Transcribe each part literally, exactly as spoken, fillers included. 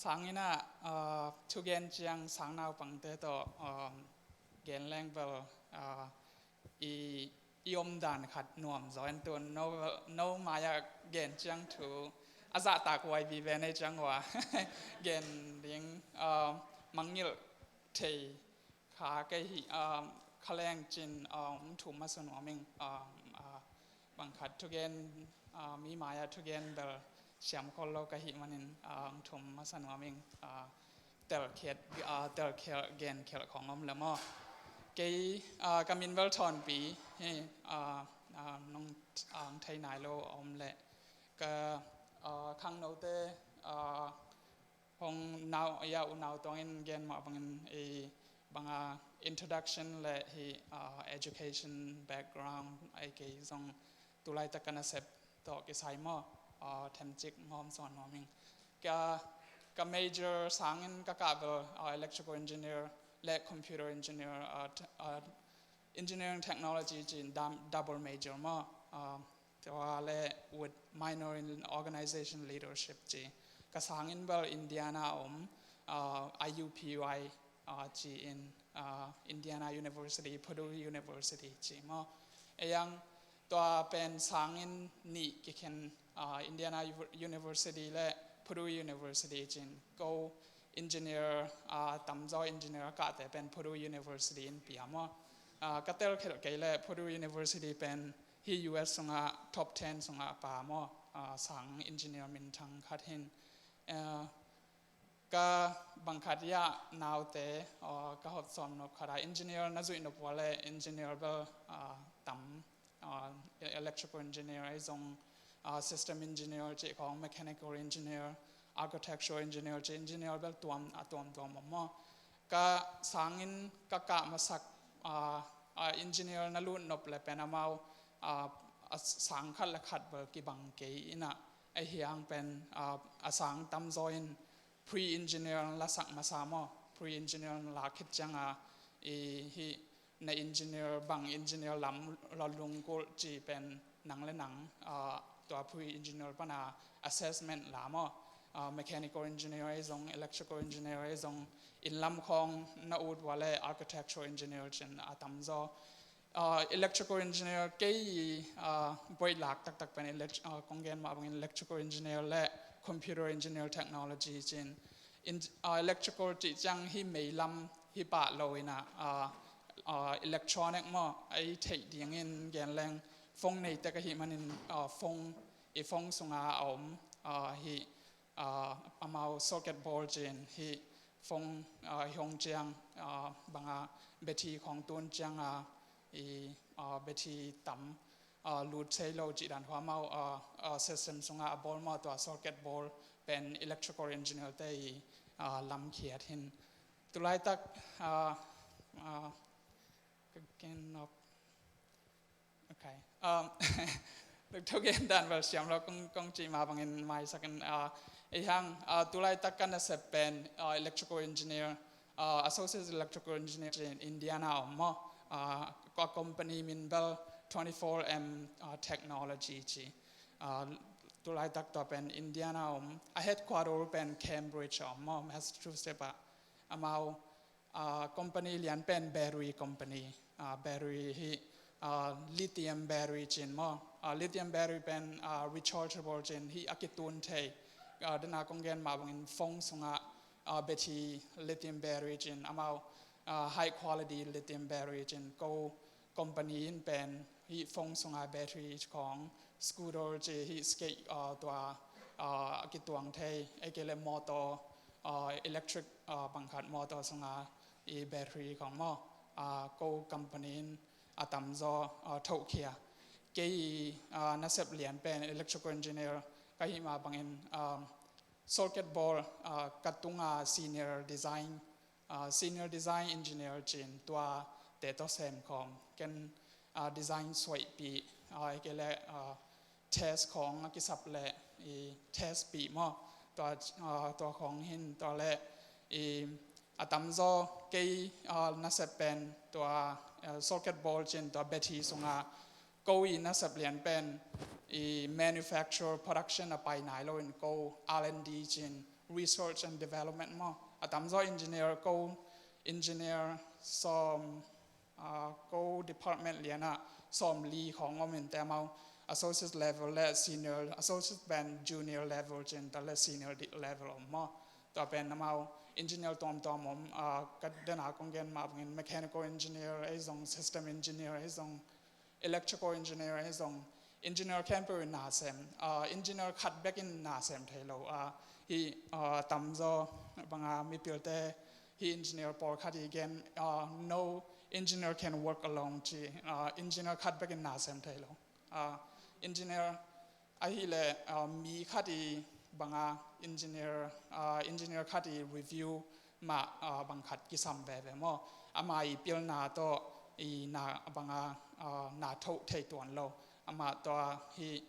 Sanginn ah, ah, thugen ciang sang naupangte tawh, um, gen leng bel, ah, i, i omdan khat nuam zaw in tun no, no mai-ah gen ciang thu a zahtak huai vive nei ciang ua gen ding, ah, mangngilh thei kha kei hi, ah, kha leng cin, ah, hong thum masa nuam ing, ah, ah, bang khat thugen, ah, mi mai-ah thugen bel siam khol lo ka hih manin, ah, hong thum masa nuam ing, ah, telkhiat, ah, telkhiat genkhiat khong om le maw. Kei, ah, ka min bel Thawnpi hi, ah, ah, nong, ah, hong thei nai lo om le ka, ah, khangnote, ah, hong nau, ya unau tuangin gen mah bangin i banga introduction le hi, ah, education background ai kei zong tulaitak ka nasep tawh kisai maw, ah, themcik ngawm sawn nuam ing. Ka, ka major sangin ka kah bel, ah, electrical engineer le computer engineer, ah, te-, ah, engineering technology cin dam-, double major maw, ah, tua le with minor in organization leadership ci. Ka sangin bel Indiana om, ah, I U P Y, ah, ci in, ah, Indiana University, Purdue University ci maw. Ei ang tua pen sangin nih kikhen, ah, Indiana U-, University le Purdue University cin ko engineer, ah, tamzaw engineer a kahte pen Purdue University in pia maw. Ah, ka telkhiat kei le Purdue University pen hi U S sungah top ten sungah a pa maw, ah, sang engineer minthang khat hin. Ah, ka bang khat ya naute, ah, ka hot sawm nop khat a engineer na zuih nop ua le engineer bel, ah, tam, ah, electrical engineer ai zong, ah, system engineer cih khong, mechanical engineer, architectural engineer cih engineer bel tuam, a tuamtuam om maw. Ka sangin ka kah masak, ah, ah, engineer na lut nop le pen amau, ah, a sang khat le khat bel kibang kei in ah, ahi hang pen, ah, a sang tamzaw in pre-engineer la sak masa maw, pre-engineer la khit ciang a, i hi na engineer bang engineer lam la lungkulh ci pen nang le nang, ah, tua pre-engineer pana assessment la maw, ah, mechanical engineer ai zong, electrical engineer ai zong, inn lam khong na ut ua le architectural engineer cin a tamzaw. Ah, electrical engineer kei, ah, boihlak taktak pen elect-, ah, kong gen mah bangin electrical engineer le computer engineer technology cin. In, ah, electrical cih ciang hi mei lam hi pah lo in ah, ah, ah, electronic maw, ai theih dingin gen leng phone nei tek ahih manin, ah, phone, i phone sunga a om, ah, hi, ah, amau circuit board cin hi phone, ah, hi hong ciang, ah, banga battery khong tun ciang a, i, ah, battery tam, ah, lut sei lo cih dan khua amau, ah, ah, system sunga a bawl maw, tua circuit board pen electrical engineer te i, ah, lamkhiat hin. Tulaitak, ah, ah, ka gen nop. Okay. Um, Doctor Gen dan bel siam lo kong, kong cih mah bangin maisak in, ah, ei hang, ah, tulaitak ka nasep pen, ah, electrical engineer, ah, associate electrical engineer cin Indiana om maw, ah, ka company min bel twenty-four M, ah, technology ci. Ah, tulaitak tua pen Indiana om, a headquarter pen Cambridge om maw, Massachusetts ah. Amau, ah, company lian pen battery company, ah, battery hi, ah, lithium battery cin maw. Ah, lithium battery pen, ah, rechargeable cin hi a kitun thei. Ah, dena kong gen mah bangin phone sunga, ah, battery lithium battery cin amau, ah, high quality lithium battery cin ko company in pen hi phone sunga battery khong, scooter ci hi skate, ah, tua, ah, a kituang thei, ei kei le motor, ah, electric, ah, bang khat motor sunga i battery khong maw, ah, ko company in a tamzaw, ah, thohkhia. Kei, ah, nasep lian pen electrical engineer ka hih mah bangin, ah, circuit board, ah, ka tunga senior design, ah, senior design engineer cin tua te tawh sem khawm. Ken, ah, design suaihpih, ah, ei kei le, ah, test khawng a kisap le i test pih maw. Tua, ah, tua khawng hin tua le i a tamzaw kei, ah, nasep pen tua, ah, circuit board cin tua battery sunga ko i nasep lian pen i manufacture production a pai nai lo in ko R and D cin, research and development maw. A tamzaw engineer ko, engineer sawm, ah, ko department lianah sawm li khawng om in te amau associate level le senior, associate pen junior level cin ta le senior level om maw. Tua pen amau engineer tuamtuam om, ah, ka dena kong gen mah bangin mechanical engineer, ei zong system engineer, ei zong electrical engineer, ei zong engineer khempeuh in na sem, ah, engineer khat bek in na sem thei lo, ah, hi, ah, tamzaw banga mipilte hi engineer pawlkhat hi gen, ah, no engineer can work alone ci, ah, engineer khat bek in na sem thei lo. Ah, engineer ahileh, ah, mi khat i banga engineer, ah, engineer khat i review mah, ah, bangkhat kisam veve maw. Ama i pilna tawh i na banga, ah, na thoh thei tuan lo. Amah tua hi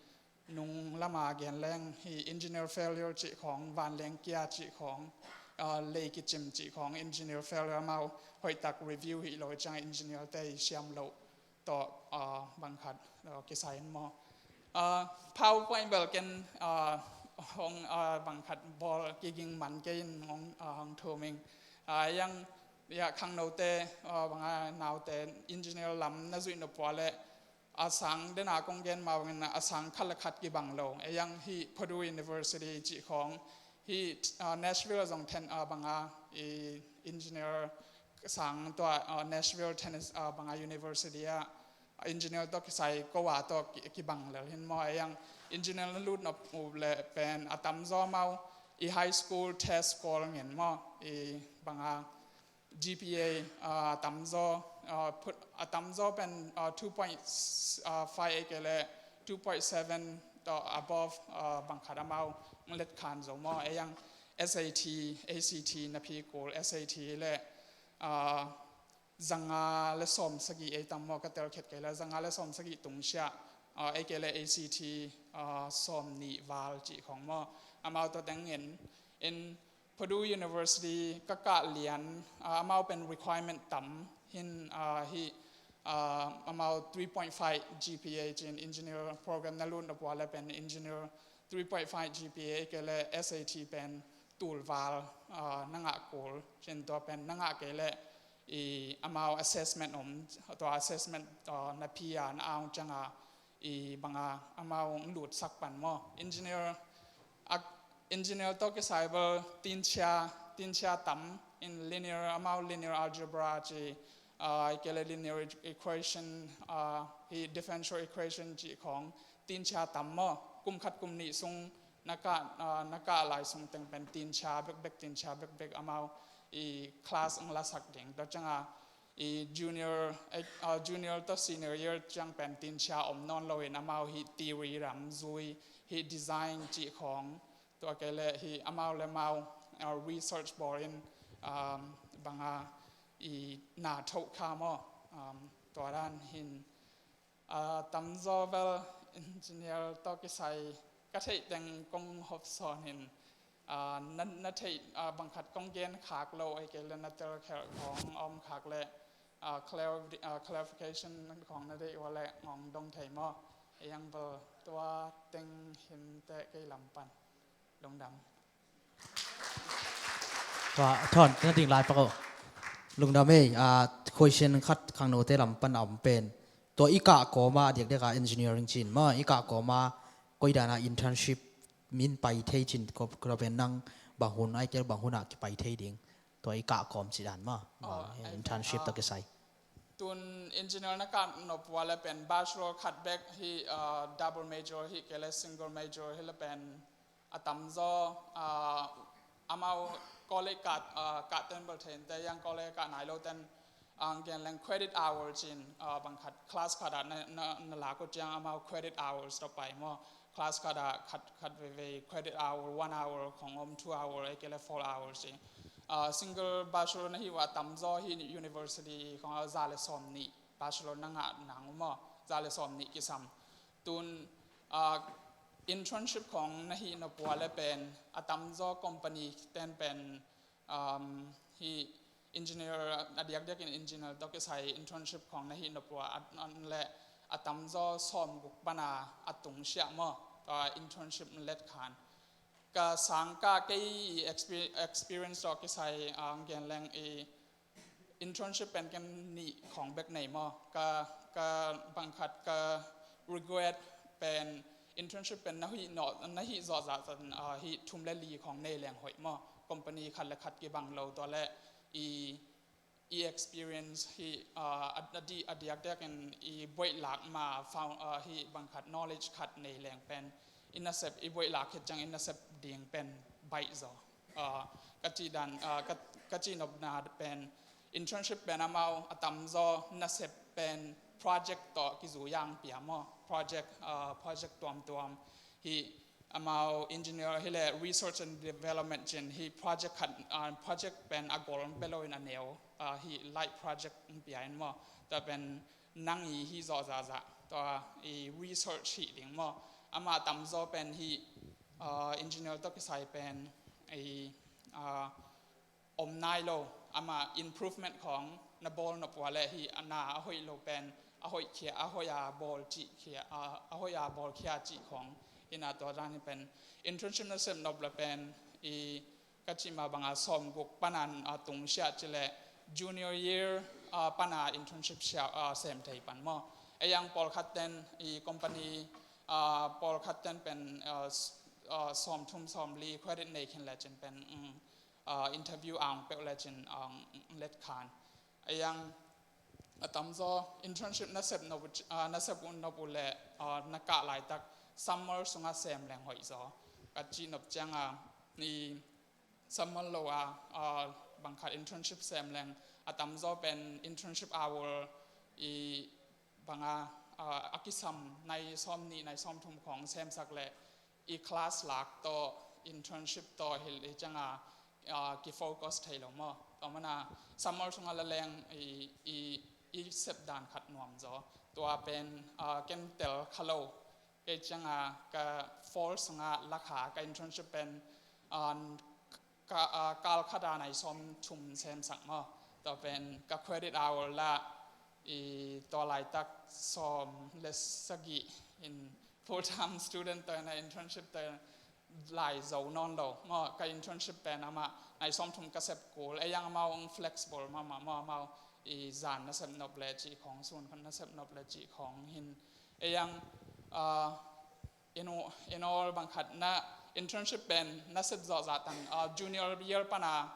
nung lama gen leng hi engineer failure cih khawng, vanleng kia cih khawng, ah, lei kicim cih khawng, engineer failure amau hoihtak review hi lo ciang engineer te i siam lo tawh, ah, bangkhat, ah, kisai in maw. Ah, PowerPoint bel ken, ah, hong, ah, bangkhat bawl kiging man kei in hong, ah, hong thum ing. Ah, yang, ya, khangnote, ah, banga naute engineer lam na zuih nop pua le a sang dena kong gen mah bangin a sang khat le khat kibang lo. Ei yang hi Purdue University cih khawng hi, ah, Nashville a zong then, ah, banga i engineer sang tua, ah, Nashville, Tennessee, ah, banga university ah engineer tawh kisai ko a tawh ki-, kibang lel hin maw. Ei yang engineer na lut nop uh le pen a tamzaw amau i high school test score ngen maw, i banga G P A, ah, a tamzaw, ah, phut, a tamzaw pen, ah, two point five ei kei le two point seven tawh above, ah, bangkhat amau let khan zo maw. Ei yang S A T, A C T na phi kul, S A T le, ah, zanga le sawm sagih ei tam maw, ka tel khet kei le zanga le sawm sagih tungsiah, ah, ei kei le A C T, ah, sawm nih val cih khawng maw. Amau tawh teng in, in Purdue University ka kah lian, ah, amau pen requirement tam hin, ah, hi, ah, amau three point five G P A cin engineer program na lut nop pua le pen engineer three point five G P A kei le S A T pen tul val, ah, na ngah kul cin tua pen na ngah kei le i amau assessment om, tua assessment, ah, na phi a na aung cianga i banga amau lut sak pan maw. Engineer, ah, engineer tawh kisai bel tinchia, tinchia tam in linear, amau linear algebra ci, ah, kei le linear equation, ah, hi differential equation cih khawng tinchia tam maw. Kum khat kum nih sung na kah, ah, na kah lai sung teng pen tinchia bekbek, tinchia bekbek amau i class ang la sak ding. Tua cianga i junior, eh, ah, junior tawh senior year ciang pen tinchia om nawn lo in amau hi theory ram zui, hi design cih khawng, tua kei le hi amau le amau, ah, research bawl in, um, banga i na thoh kha maw, um, tua dan hin, ah, tamzaw bel engineer tawh kisai ka theih teng kong hop sawn hin, ah, na, na theih, ah, bangkhat kong gen khak lo ei kei le na tel khelh khawng om khak le, ah, clar-, ah, clarification khawng na deih ua le ngong dong thei maw. Ei yang bel tua teng hin te kei lam pan. Lungdam. Tua, Thon, na ding lai pak o. Lungdam ei, ah, question khat khangnote lam pan a om pen. Tua i kah kawma a diakdiak a engineering cin maw, i kah kawma koi dana internship min pai thei cin ko, ko pen nang bang hun, ai kel bang hun a kipai thei ding. Tua i kah kawm ci dan maw. Oh, ah, ai, internship ah, tawh kisai. Tun engineer na kah nop pua le pen bachelor khat bek hi, ah, double major hi kei le single major hi le pen a tamzaw, ah, amau college kah, ah, kah ten bel thei in te, yang college kah nai lo ten, ah, gen leng credit hour cin, ah, bangkhat class khat ah na, na, na lak uh ciang amau credit hours tawh pai maw. Class khat ah khat, khat veivei credit hour, one hour khawng om, two hour, ei kei le four hours ci. Ah, single bachelor na hi uh a tamzaw hi university khawng ah za le sawm nih bachelor na ngah nang uh maw, za le sawm nih kisam. Tun, ah, internship khawng na hih nop pua le pen a tamzaw company ten pen, um, hi engineer, a diakdiak in engineer tawh kisai internship khawng na hih nop pua a, a le a tamzaw sawm guk pana a tungsiah maw, ah, internship let khan. Ka sang ka kei i expe-, experience tawh kisai, ah, gen leng i internship pen ken nih khawng bek nei maw. Ka, ka bangkhat ka regret pen internship pen na hih nawh, na hih zawh zah tan, ah, hih thum le li khawng nei leng hoih maw. Company khat le khat kibang lo tua le i i experience hi, ah, a, a di, a diakdiak in i buaih lak ma found, ah, hi bangkhat knowledge khat nei leng pen i nasep i buaih lak khit ciang i nasep ding pen baih zaw. Ah, ka cih dan, ah, ka, ka cih nopna pen internship pen amau a tamzaw nasep pen project tawh kizui ang pia maw. Project, ah, project tuamtuam hi amau engineer hi le research and development cin hi project khat, ah, project pen a goal bia lo in a neu, ah, hi light project pia in maw. Tua pen nang i hi zawh zahzah tua i research hi ding maw. Amah tamzaw pen hi, ah, engineer tawh kisai pen i, ah, om nai lo, amah improvement khawng na bawl nop ua le hi a na a hoih lo pen a hoih khia, a hoih a bawl cih khia, a, a hoih a bawl khia cih khawng hi na tua dan hi pen internship nasep nop le pen i ka cih ma banga sawmguk pana, ah, tung siah ci le junior year, ah, pana internship siah, ah, sem thei pan maw. Ei ang pawlkhat ten i company, ah, pawlkhat ten pen, ah, s-, ah, sawmthum sawmli credit nei khin le cin pen, mm, ah, interview ang peuh le cin ang let khan. Ei ang a tamzaw internship nasep nop, ah, nasep un nop uh le, ah, na kah laitak summer sungah sem leng hoih zaw. Ka cih nop cianga i summer lo a, ah, bangkhat internship sem leng a tamzaw pen internship hour i banga, ah, a kisam nai sawm nih nai sawm thum khawng semsak le i class lak tawh internship tawh hilh hi cianga, ah, kifocus thei lo maw. Tua mana summer sungah la leng i, i, i sep dan khat nuam zaw. Tua pen, ah, ken tel kha lo. Kei cianga ka fall sungah lakha ka internship pen, ah, ka, ah, kal khata nai sawm thum semsak maw. Tua pen ka credit hour la i tua laitak sawm le sagih in full time student tawh na internship tawh lai zo nawn lo maw. Ka internship pen amah nai sawm thum ka sep kul. Ei ang amau ang flexible mahmah maw, amau i zan nasep nop le cih khawng, sun khawng nasep nop le cih khawng hin. Ei ang, ah, in all, in all bangkhat na internship pen nasep zawh zah tan, ah, junior year pana,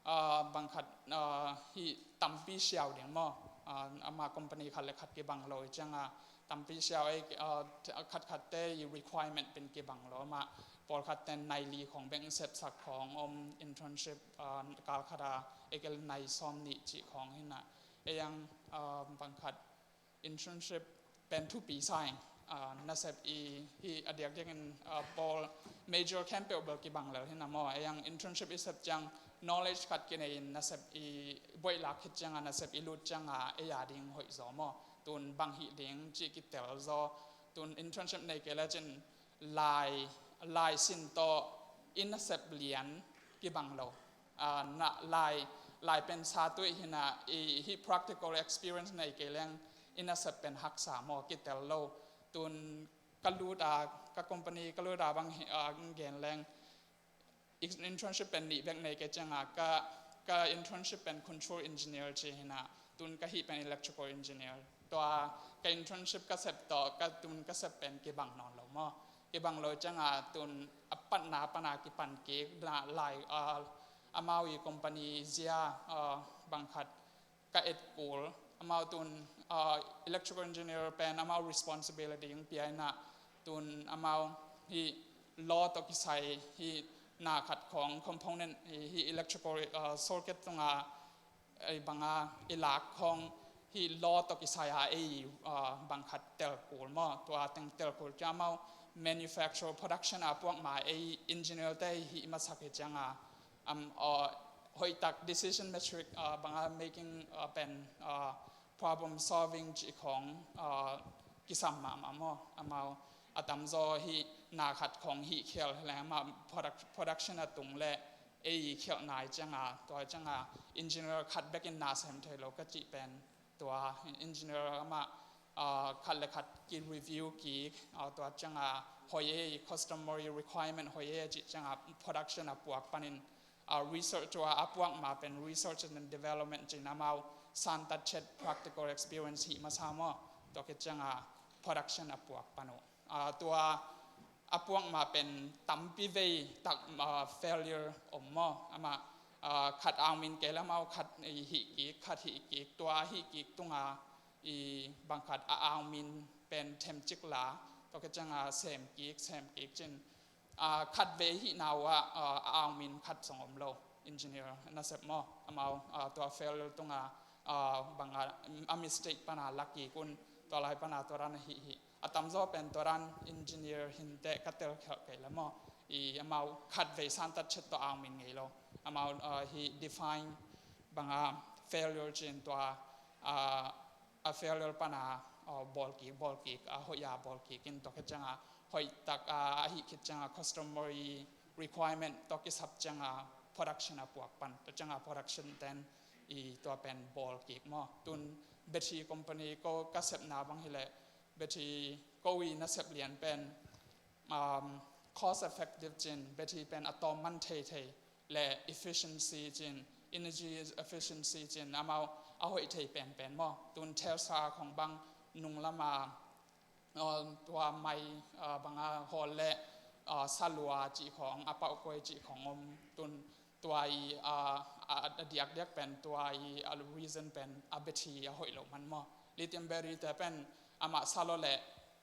ah, bangkhat, ah, hi tampi siau ding maw. Ah, ama company khat le khat kibang lo i cianga tampi siau ei, ah, khatkhat te i requirement pen kibang lo ama pawlkhat ten nai li khawng beng sepsak khawng om internship, ah, kal khata ei kel nai sawm nih cih khawng hi na. Ei ang, ah, bangkhat internship pen thupi sa ing, ah, nasep i hi a diakdiakin, ah, bawl major khempeuh bel kibang lel hi na maw. Ei ang internship i sep ciang knowledge khat kinei in nasep i buaih lak khit cianga nasep i lut cianga ei a ding hoih zaw maw. Tun bang hih ding cih kitel zaw. Tun internship nei kei le cin lai, lai sin tawh i nasep lian kibang lo. Ah, na lai, lai pen sa tuih hi na i hi practical experience nei kei leng i nasep pen haksa maw kitel lo. Tun ka lut a, ka company ka lut a bang hi, ah, gen leng internship pen nih bek nei kei cianga ka, ka internship pen control engineer ci hi na, tun ka hih pen electrical engineer. Tua ka internship ka sep tawh ka tun ka sep pen kibang nawn lo maw. Kibang lo cianga tun a patna pana kipan kik na lai, ah, amau i company zia, ah, bangkhat ka et kul. Amau tun, ah, electrical engineer pen amau responsibility ang pia hi na tun amau hi law tawh kisai hi na khat khawng component hi, hi electrical, ah, circuit tunga ei banga i lak khawng hi law tawh kisai a ei, ah, bangkhat tel kul maw. Tua teng tel kul ciang amau manufacture production a puak ma ei engineer te hi masak hi cianga am, ah, hoihtak decision matrix, ah, banga making, ah, pen, ah, problem solving cih khawng, ah, kisam mahmah maw. Amau a tamzaw hi na khat khawng hi khial hi leng amah product-, production a tung le ei khial nai cianga tua cianga engineer khat bekin na sem thei lo ka cih pen tua engineer amah, ah, khat le khat ki review kik, ah, tua cianga hoih e, customary requirement hoih e cih ciangah production a puak panin, ah, research tua a puak ma pen research and development cin amau santat chet practical experience hih masa maw, tua khit ciangah production a puak pan uh. Ah, tua a puak ma pen tampi vei tak, ah, failure om maw. Amah, ah, khat aung min kei lamau khat i hih kik, khat hih kik, tua hih kik tunga i bangkhat a aung min pen themcik la, tua khit ciangah sem kik, sem kik cin. Ah, khat vei hih na uh ah, ah, a aung min khat zong om lo, engineer nasep maw. Amau, ah, tua failure tunga, ah, banga, a mistake pana la kik un, tua lai pana tua dan a hih hih. A tamzaw pen tua dan engineer hinteh ka tel khelh kei la maw. I amau khat vei santat chet tua aung min ngei lo. Amau, ah, hih define banga failure cin tua, ah, a failure pana, ah, bawl kik, bawl kik, a hoih a bawl kik in tua khit ciangah hoih tak, ah, a hih khit ciangah customary requirement tua kisap ciangah production a puak pan, tua ciangah production ten i tua pen bawl kik maw. Tun battery company ko ka sepna bang hileh battery ko i nasep lian pen, um, cost effective cin, battery pen a tawm man thei thei le efficiency cin, energy efficiency cin, amau a hoih thei penpen maw. Tun Tesla khong bang nung lama, uh, tua mai, uh, banga hawl le, uh, salua cih khong, a pauhkuai cih khong om. Tun tua i, ah, a, a diakdiak pen tua i, a reason pen a battery a hoih lo man maw. Lithium battery te pen amah salo le,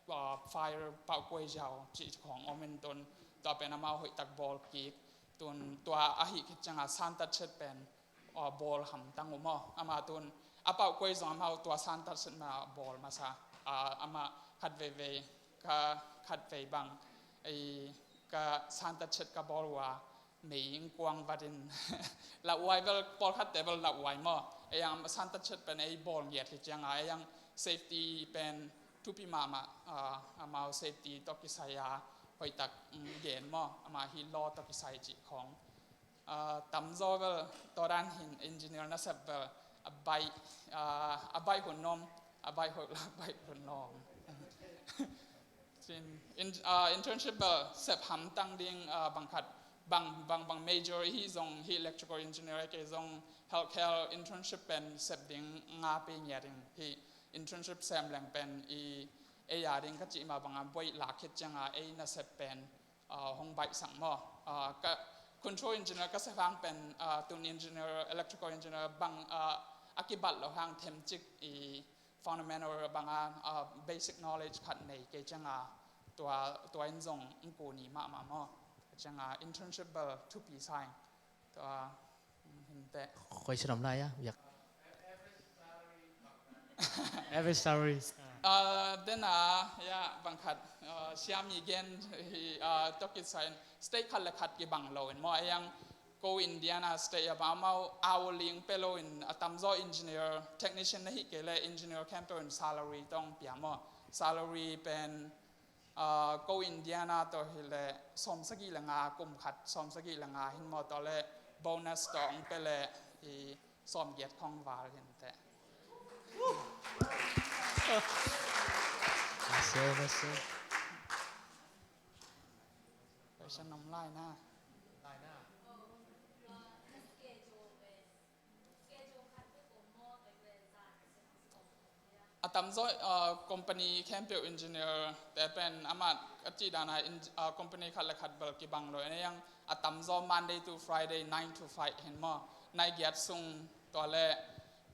ah, fire pauhkuai ziau cih khong om in tun tua pen amah hoih tak bawl kik. Tun tua a hih khit ciangah santat chet pen, ah, bawl hamtang uh maw. Amah tun a pauhkuai zong amah tua santat chet ma bawl masa. Ah, amah khat veivei ka khat vei bang i ka santat chet ka bawl uh a mei in kuang vatin lauhuai bel, pawlkhatte bel lauhuai maw. Ei ang santat chet pen ei bawl ngiat hi cianga, ei ang safety pen thupi mahmah, ah, amau safety tawh kisai a hoih tak, mm, gen maw, amah hi law tawh kisai cih khong. Ah, tamzaw bel, tua dan hin engineer nasep bel, a baih, ah, a baih hun om, a baih hoih la baih hun lawm. Cin, in, ah, internship bel sep hamtang ding, ah, bangkhat, bang, bang, bang major hi zong hi electrical engineer, kei zong healthcare internship pen sep ding nga pe ngiat ding hi internship sem leng pen i, ei a ding ka cih ma banga buai lak khit cianga ei nasep pen, ah, hong baihsak maw. Ah, ka control engineer ka sep hang pen, ah, tun engineer, electrical engineer bang, ah, a kibat lo hang themcik i fundamental banga, ah, basic knowledge khat nei kei cianga tua, tua in zong ngku ni mahmah maw. Cianga internship bel thupi sai. Tua, mm, hinteh. Question om lai a, biak. Average salary. Ah, dena, ya, bangkhat, ah, siami gen hi, ah, tawh kisai in state khat le khat kibang lo in maw, ei ang ko Indiana state a bang amau hourly pe lo in a tamzaw engineer, technician na hih kei le engineer khempeuh in salary tawh pia maw. Salary pen, ah, ko Indiana tawh hileh sawmsagih le nga, kum khat sawmsagih le nga hin maw, tawh le bonus tawh ong pe le i sawmgiat khong val hinteh. Masa, masa. Question om lai na. A tamzaw, ah, company khempeuh engineer te pen amah a cih dana in, ah, company khat le khat bel kibang lo. Ei ang a tamzaw Monday to Friday, nine to five hin maw. Nai giat sung tua le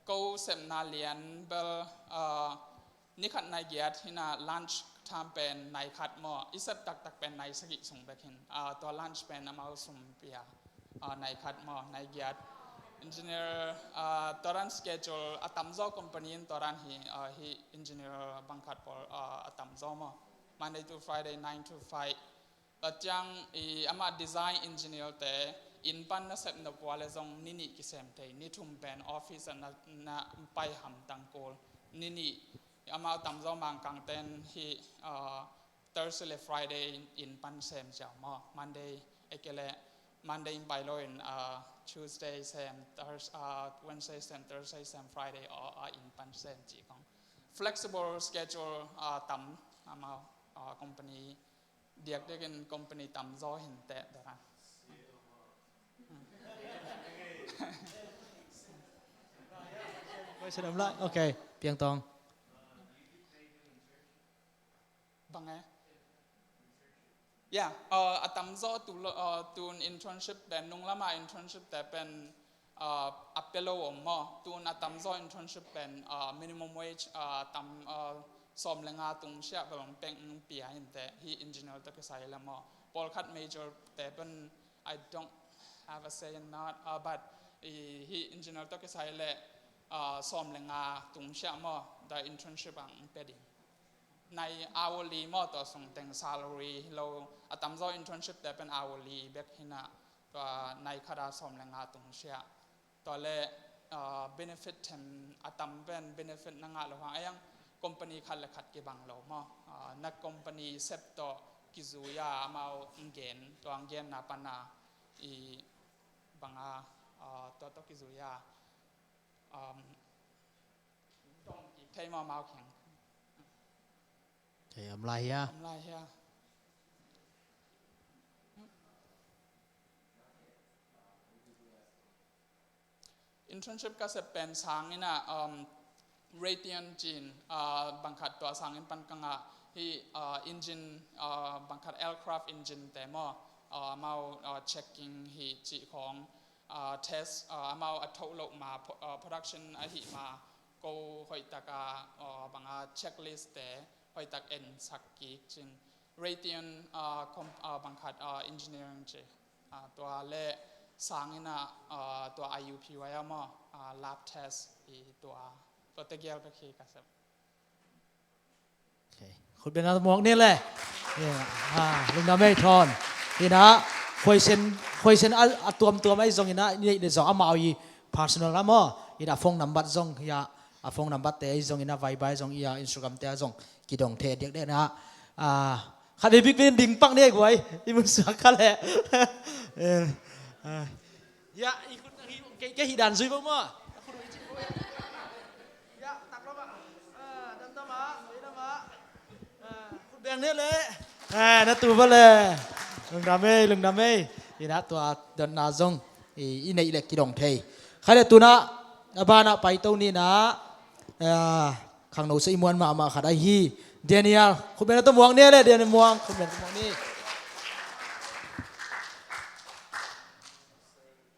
ko sepna lian bel, ah, ni khat nai giat hina lunch time pen nai khat maw. I sep taktak pen nai sagih sung bek hin. Ah, tua lunch pen amau sum pia. Ah, nai khat maw, nai giat. Engineer, ah, tua dan schedule a tamzaw company in tua dan hi, ah, hi engineer bangkhat pawl, ah, a tamzaw maw. Monday to Friday, nine to five. Tua ciang i amah design engineer te inn pan na sep nop uh a le zong ni nih kisem thei, ni thum pen office ah na, na pai hamtang kul. Ni nih, amah tamzaw Mangkang ten hi, ah, Thursday le Friday inn pan sem ziau maw. Monday, ei kei le Monday in pai lo in, ah, Tuesday sem, Thurs-, ah, Wednesday sem, Thursday sem, Friday aw, ah, inn pan sem cih khong. Flexible schedule, ah, tam, amau, ah, company Diakdiakin company tamzaw hi inteh, tua khan. Question om lai. Ok, Piang Tawng. Bang e? Ya, uh, a tamzaw tu lo, uh, tun internship pen, nunglama internship te pen, uh, a pia lo om maw. Tun a tamzaw internship pen, uh, minimum wage, uh, tam, uh, sawm le nga tung siah bel om peng pia hi inteh, hih engineer tawh kisai le maw. Pawlkhat major te pen, I don't have a say in that, uh, but i, hih engineer tawh kisai le, uh, sawm le nga tung siah maw, the internship ang pia ding. Nai hourly maw, tua sung teng salary hi lo, a tamzaw internship te pen hourly bek hi na, tua nai khat a sawm le nga tung siah. Tua le, ah, benefit them a tam pen benefit na ngah lo hang, a yang company khat le khat kibang lo maw. Ah, na company sep tawh kizui a, amau ang gen, tua ang genna pan a i bang a, ah, tua tawh kizui a, um, dong kik thei maw amau kiang. Thei om lai hia? Om lai hia? Internship ka sep pen sanginn ah, um, Raytheon ci-in, uh, bang khat tua sanginn pan ka ngah hi, uh, engine, uh, bang khat aircraft engine te maw, uh, amau, uh, checking hi cih khawng, uh, test, uh, amau a thoh loh ma, po-, uh, production ahih ma, ko hoihtak a, uh, bang a checklist te hoihtak ensak kik cin. Raytheon, ah, com-, ah, bang khat, ah, engineering ci. Ah, tua le sanginn ah, ah, tua I U P Y ah maw, ah, lab test i tua, tua tegel bek hi ka sep. Ok. Khut beng na muak ni le. Yeah. Ah, lungdam ei Thawn. Ina, question, question a, a tuamtuam ahi zongin ah, i neih le zong amau i personal ah maw. Ina phone number zong, ya, a phone number te ahi zongin ah, Viber ahi zong, ya, Instagram te ahi zong, kidong thei diakdiak na. Ah, khat vei bik pen ding pak ni guai, i mun suak kha le. Eh, ah. Ya, i khut, i, ke, ke hi dan zui bo maw. Ya, tak lo ba. Ah, dan da ma, dan da ma. Ah, khut beng ni le. Ah, na tu ba le. Lungdam ei, lungdam ei. Ina tua dotna zong i, i neih le kidong thei. Khai le tuna, a bana paito ni na. Ah, khangno sa i muan mahmah khat ahi. Daniel, khut beng na tawh muak ni le, Daniel Muang, khut beng na tawh muak ni.